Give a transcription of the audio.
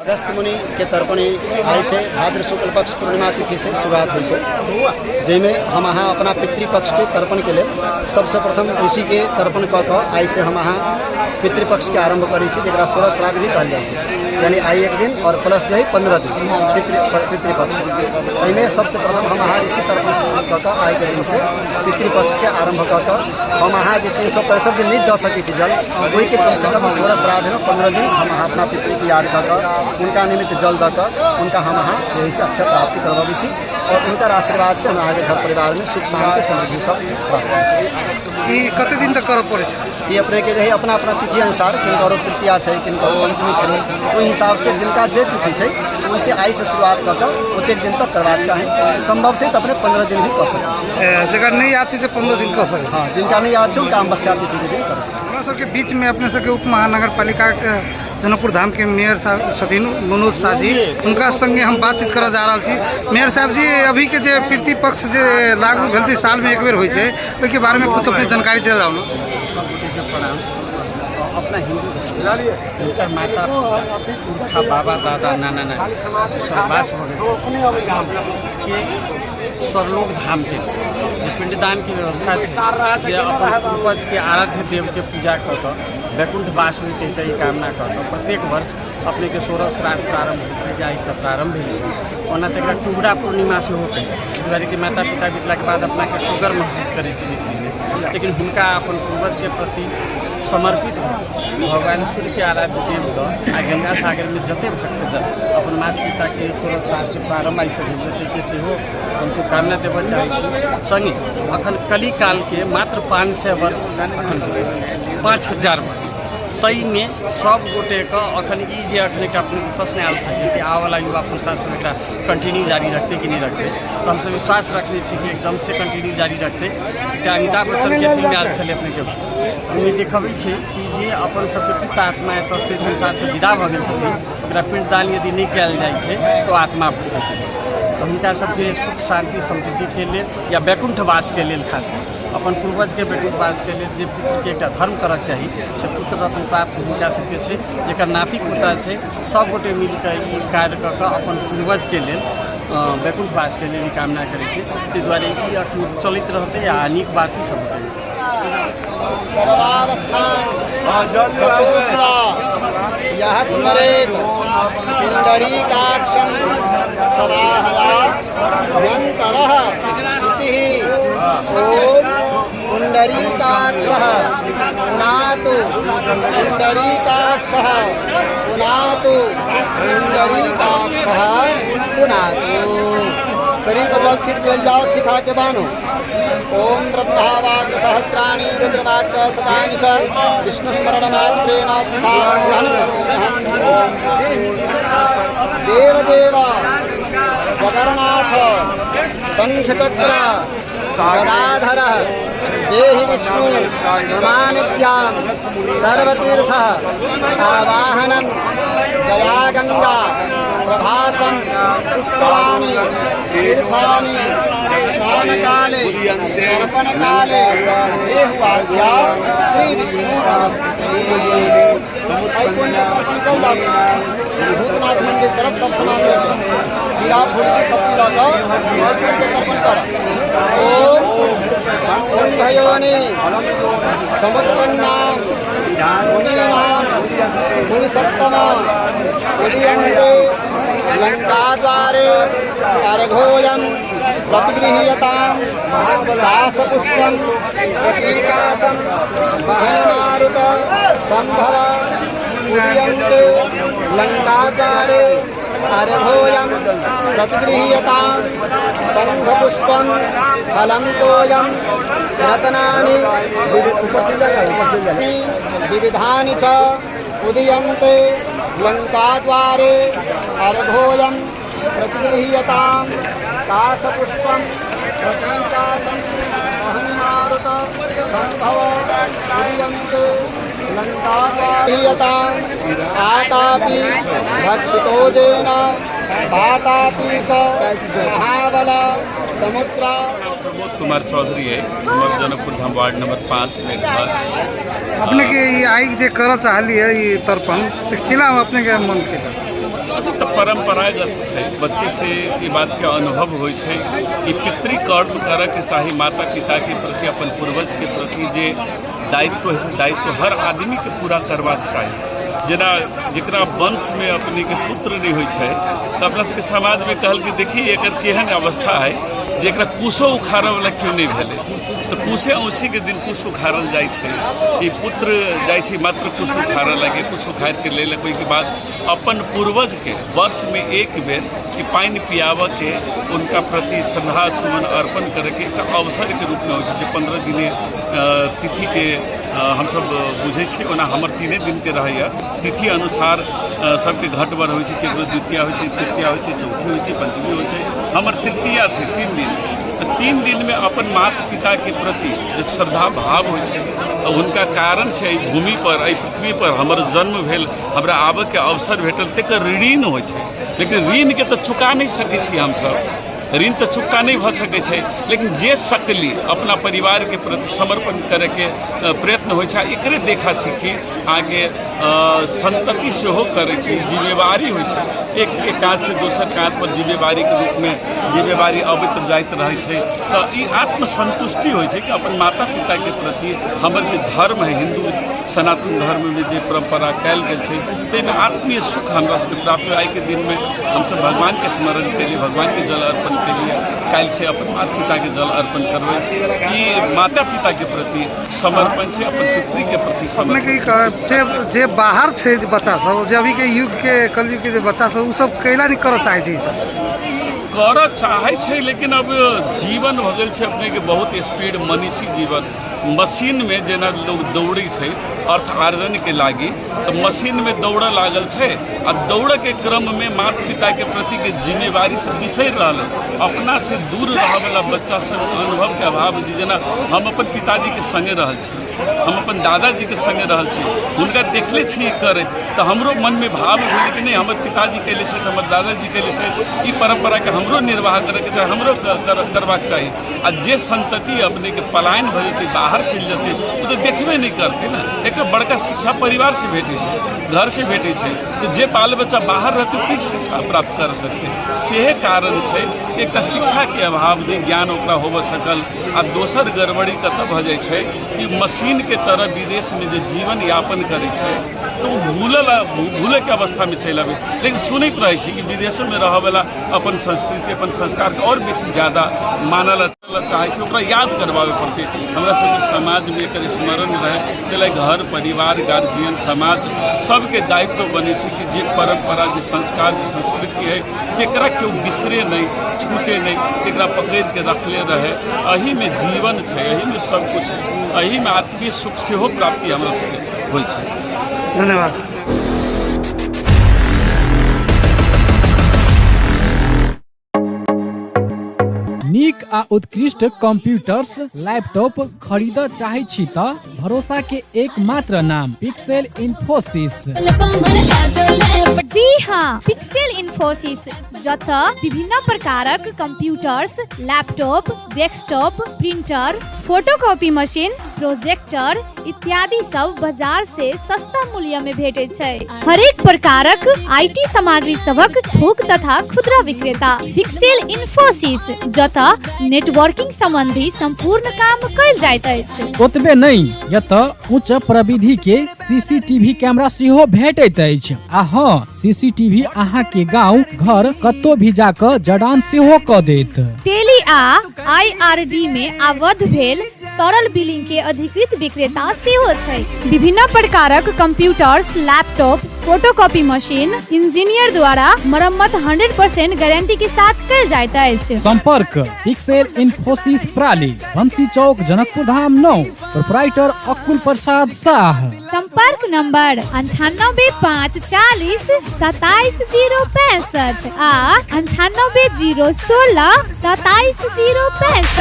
अगस्त मुनि के तर्पण आइ से भाद्र शुक्ल पक्ष पूर्णिमा तिथि से शुरुआत होइ छै, जाहिमे हम अहाँ अपना पितृपक्ष के तर्पण के लेल सबसे प्रथम ऋषि के तर्पण कऽ कऽ आइ से हम अहाँ पितृपक्ष के आरम्भ करै छी, जकरा सोलह श्राद्ध भी कहल जाइ छै। यानी आइ एक दिन और प्लस जे है 15 दिन पितृपक्ष। एहिमे सबसे प्रथम हम अहाँ ऋषि तर्पण से शुरू कऽ कऽ आइके दिन से पितृपक्ष के आरम्भ कऽ कऽ हम अहाँ जे 365 दिन नहि दऽ सकै छी जल, ओहिके कमसँ कम 16 श्राद्धमे 15 दिन हम अहाँ अपना पितृके याद कऽ कऽ हुनका निमित्त जल दऽ कऽ हुनका हम अहाँ जे है से अक्षर प्राप्ति करबबै छी और हुनकर आशीर्वादसँ हम अहाँके घर परिवारमे सुख शान्ति समृद्धि सब प्राप्त होइ छै। ई कते दिन तक करऽ पड़ै छै? ई अपनेके जे है अपना अपना तिथि अनुसार, किनकरो तृतीया छै, किनकरो पंचमी छै, ओहि हिसाबसँ जिनका जे तिथि छै ओहिसँ आइसँ शुरुआत कऽ कऽ ओतेक दिन तक करबाक चाही। सम्भव छै तऽ अपने 15 दिन भी कऽ सकै छी। जकर नहि याद छै से 15 दिन कऽ सकै? हँ, जिनका नहि याद छै हुनका अमावस्या तिथिके दिन करबाक चाही। हमरा सबके बीचमे अपने सबके उप महानगर पालिकाके जनकपुर धामके मेयर साहब छथिन मनोज शाह जी, हुनका संगे हम बातचीत करऽ जा रहल छी। मेयर साहब जी, अभीके जे पितृपक्ष जे लागू भेल छै, सालमे एक बेर होइ छै, ओहिके बारेमे किछु अपने जानकारी देल जाउ ने। सब गोटेके प्रणाम। अपना हिन्दू धर्म जिनकर माता पिता पुरखा बाबा दादा नाना नानी स्वर्गवास भऽ गेल के स्वर्लोक धामके जे पिंडदानके व्यवस्था छै, जे अपन पूर्वजके आराध्य देवके पूजा कऽ कऽ वैकुण्ठवास होइके ई कामना कऽ कऽ प्रत्येक वर्ष अपनेके 16 श्राद्ध प्रारम्भ होइ छै, जे आइसँ प्रारम्भ भेल छै। ओना तऽ एकरा टुगरा पूर्णिमा सेहो कहै छै, एहि दुआरे कि माता पिता बितलाके बाद अपनाके टुगर महसूस करै छै मैथिलीमे, लेकिन हुनका अपन पूर्वजके प्रति समर्पित भऽ भगवान सूर्यके आराध्य देवके आ गंगा सागरमे जतेक भक्तजन अपन माता पिताके 16 श्राद्धके प्रारम्भ आइसँ भेल छै, ताहिके सेहो हम शुभकामना देबऽ चाहै छी। सङ्गे अखन कलिकालके मात्र 500 वर्ष अखन, 5000 वर्ष, ताहिमे सब गोटेके अखन ई जे अखन एकटा प्रश्न आयल छलै कि आबऽवला युवा पुस्ता सब एकरा कंटिन्यू जारी रखतै कि नहि रखतै, तऽ हमसब विश्वास रखने छी कि एकदम से कंटिन्यू जारी रखतै। एकटा अमिताभ बच्चनके फिल्म आयल छलै अपनेके, ओहिमे देखबै छै कि जे अपन सबके पिता आत्मा एतऽ से संसारसँ विदा भऽ गेल छथिन, ओकरा पिंडदान यदि नहि कयल जाइ छै तऽ आत्मा भटकि जाइ छै। तऽ हुनका सबके सुख शान्ति समृद्धिके लेल या वैकुण्ठवासके लेल, खास कऽ अपन पूर्वजके वैकुण्ठवासके लेल जे पुत्रके एकटा धर्म करक चाही से पुत्र रत्न प्राप्त हुनका सबके छै, जकर नाति पोता छै, सब गोटे मिलकऽ ई कार्य कऽ कऽ अपन पूर्वजके लेल वैकुण्ठवासके लेल ई कामना करै छै। ताहि दुआरे ई अखन चलैत रहतै आ नीक बात छै सब गोटे। सर्वावस्थान यः स्मरेत पुण्डरीकाक्षं सवाहयाभ्यन्तरः शुचिः। ॐ पुण्डरीकाक्षः पुनातु, पुण्डरीकाक्षः पुनातु, पुण्डरीकाक्षः पुनातु। शरीर पर जल छीट लेल जाओ, सिखा के बानो। ओम ब्रह्मावाक सहस्राणि रुद्रवाक शतानि च विष्णुस्मरणमात्रेण सिखाहं। देवदेव जगन्नाथ शङ्खचक्र गदाधर देहि विष्णु नमानित्यां सर्वतीर्थ आवाहनं गया गंगा प्रभासं पुष्कराणि तीर्थानि स्नानकाले तर्पणकाले देहुआज्ञा श्री विष्णु नमस्ते। तर्पण कल जाओ भूतनाथ मंदिर तरफ, सब सामान लेके खीरा फूल की सब्जी लऽ कऽ के तर्पण कर। ओम कुंभयोनि समुत्पन्नां मुनीनां मुनिसत्तम उदयन्ते लङ्काद्वारे अर्घोऽयं प्रतिगृह्यतां दासपुष्पं प्रतीकासं वहनमारुत सम्भव उदयन्ते लङ्काद्वारे अर्घोऽयं प्रतिगृह्यतां शङ्खपुष्पं फलं तोयं रत्नानि विविधानि च उदयन्ते लङ्काद्वारे अर्घोऽयं प्रतिगृह्यतां कासपुष्पं प्रतीकासं वहनिमारुत सम्भव उदयन्ते लङ्काद्वारे आतापि भक्षितो जेन वातापि च महाबल समुद्र। प्रमोद कुमार चौधरी है, हमर जनकपुर धाम वार्ड नंबर 5 में घर। अपने के ई आइ जे करऽ चाहलियै ई तर्पण से केना अपने के मन केलक? अभी तऽ परम्परागत छै, बच्चेसँ ई बातके अनुभव होइ छै कि पितृकर्म करऽके चाही, माता पिताके प्रति, अपन पूर्वजके प्रति जे दायित्व होइ छै, दायित्व हर आदमीके पूरा करबाक चाही। जेना जकरा वंशमे अपनेके पुत्र नहि होइ छै तऽ अपना सबके समाजमे कहल कि देखी एकर केहन अवस्था हइ जे एकरा कुशो उखाड़ऽवला केओ नहि भेलै, तऽ कुशे औसीके दिन कुश उखाड़ल जाइ छै कि पुत्र जाइ छै मात्र कुश उखाड़ऽ लागी, कुश उखाड़िके लेलक। ओहिके बाद अपन पूर्वजके वर्षमे एक बेर ई पानि पियाबऽके, हुनका प्रति श्रद्धा सुमन अर्पण करैके एकटा अवसरके रूपमे होइ छै जे 15 दिने तिथिके हमसब बुझै छी। ओना हमर 3 दिनके रहैए, तिथि अनुसार सबके घट बढ़ होइ छै, ककरो द्वितीया होइ छै, तृतीया होइ छै, चौथी होइ छै, पंचमी होइ छै, हमर तृतीया छै 3 दिन। तऽ 3 दिनमे अपन माता पिताके प्रति जे श्रद्धा भाव होइ छै, हुनका कारणसँ एहि भूमिपर, एहि पृथ्वीपर हमर जन्म भेल, हमरा आबऽके अवसर भेटल, तकर ऋण होइ छै। लेकिन ऋणके तऽ चुका नहि सकै छी हमसब, ऋण तऽ चुकता नहि भऽ सकै छै, लेकिन जे सकली अपना परिवारके प्रति समर्पण करैके प्रयत्न होइ छै। एकरे देखा सीखी अहाँके सन्तति सेहो करै छै, जिम्मेवारी होइ छै, एक एक काँधसँ दोसर काँधपर जिम्मेवारीके रूपमे जिम्मेवारी अबैत जाइत रहै छै। तऽ ई आत्मसन्तुष्टि होइ छै कि अपन माता पिताके प्रति हमर जे धर्म है, हिन्दू सनातन धर्ममे जे परम्परा कयल गेल छै, ताहिमे आत्मीय सुख हमरा सबके प्राप्त। आइके दिनमे हमसब भगवानके स्मरण केलिए, भगवानके जल अर्पण केलिए, काल्हिसँ अपन माता पिताके जल अर्पण करबै। ई माता पिताके प्रति समर्पण छै, अपन पितृके प्रति समर्पण। अपनेके जे बाहर छै जे बच्चा सब, जे अभीके युगके कलयुगके जे बच्चा सब, ओ सब कैला नहि करऽ चाहै छै? ई सब करऽ चाहै छै, लेकिन अब जीवन भऽ गेल छै अपनेके बहुत स्पीड, मनीषी जीवन, मशीनमे जेना लोग दौड़ै छै अर्थ आर्जनके लागि, तऽ मशीनमे दौड़ऽ लागल छै आ दौड़ऽके क्रममे माता पिताके प्रतिके जिम्मेवारी से बिसरि रहल है। अपनासँ दूर रहऽवला बच्चा सब अनुभवके अभाव छै। जेना हम अपन पिताजीके सङ्गे रहल छी, हम अपन दादाजीके सङ्गे रहल छी, हुनका देखले छी करैत, तऽ हमरो मनमे भाव भेल कि नहि, हमर पिताजी कयले छथि, हमर दादाजी कयले छथि, ई परम्पराके हमरो निर्वाह करैके चाही, हमरो करबाक चाही। आ जे संतति अपनेके पलायन भऽ जेतै, बाहर चलि जेतै, ओ तऽ देखबे नहि करतै ने। एकटा बड़का शिक्षा परिवारसँ भेटै छै, घरसँ भेटै छै, तऽ जे बाल बच्चा बाहर रहतै की शिक्षा प्राप्त कर सकतै? सेहे कारण छै एकटा शिक्षाके अभाव, नहि ज्ञान ओकरा होबऽ सकल। आ दोसर गड़बड़ी कतऽ भऽ जाइ छै कि मशीनके तरह विदेशमे जे जीवन यापन करै छै तऽ ओ भूलैके अवस्थामे चलि आबै। लेकिन सुनैत रहै छी कि विदेशोमे रहऽवला अपन संस्कृति, अपन संस्कारके आओर बेसी ज्यादा मानऽ चाहै छै, ओकरा याद करबाबै पड़तै। हमरा सबके समाजमे एकर स्मरण रहै, ताहि लए घर परिवार, गार्जियन, समाज सबके दायित्व बनै छै कि जे परम्परा, जे संस्कार, जे संस्कृति है, तेकरा केओ बिसरे नहि, छूटे नहि, तेकरा पकड़िके रखले रहै। एहिमे जीवन छै, एहिमे सब कुछ है, एहिमे आत्मीय सुख सेहो प्राप्ति हमरा सबके होइ छै। धन्यवाद। नीक आ उत्कृष्ट कंप्यूटर्स, लैपटॉप खरीदऽ चाहै छी तऽ भरोसा के एकमात्र नाम पिक्सेल इन्फोसिस। जी हाँ, पिक्सेल इन्फोसिस, जतऽ विभिन्न प्रकारक computers, laptop, desktop, printer, photocopy machine, projector इत्यादि सब बाजार से सस्ता मूल्य में भेटैत छै। हरेक प्रकारक IT सामग्री सबक थोक तथा खुदरा विक्रेता पिक्सेल इन्फोसिस, जतऽ नेटवर्किंग संबंधी संपूर्ण काम कयल जाइत अछि। ओतबे नहि, एतऽ उच्च प्रविधि के सीसीटीवी कैमरा सेहो भेटैत अछि। आ हँ, सीसीटीवी अहाँ के गांव घर कतौ भी जाकऽ जड़ान सेहो कऽ देत। टेली आ आईआरडी में आबद्ध भेल सरल बिलिंग के अधिकृत विक्रेता सेहो छै। विभिन्न प्रकारक computers, laptop, photocopy machine engineer द्वारा मरम्मत 100% गारंटी के साथ कयल जाइत अछि। संपर्क पिक्सेल इन्फोसिस प्राली, बंसी चौक, जनकपुर धाम 9, प्रोपराइटर अकुल प्रसाद साह। संपर्क नंबर 98 5 40 27 0 65 आ 98 0 16 27 0 65।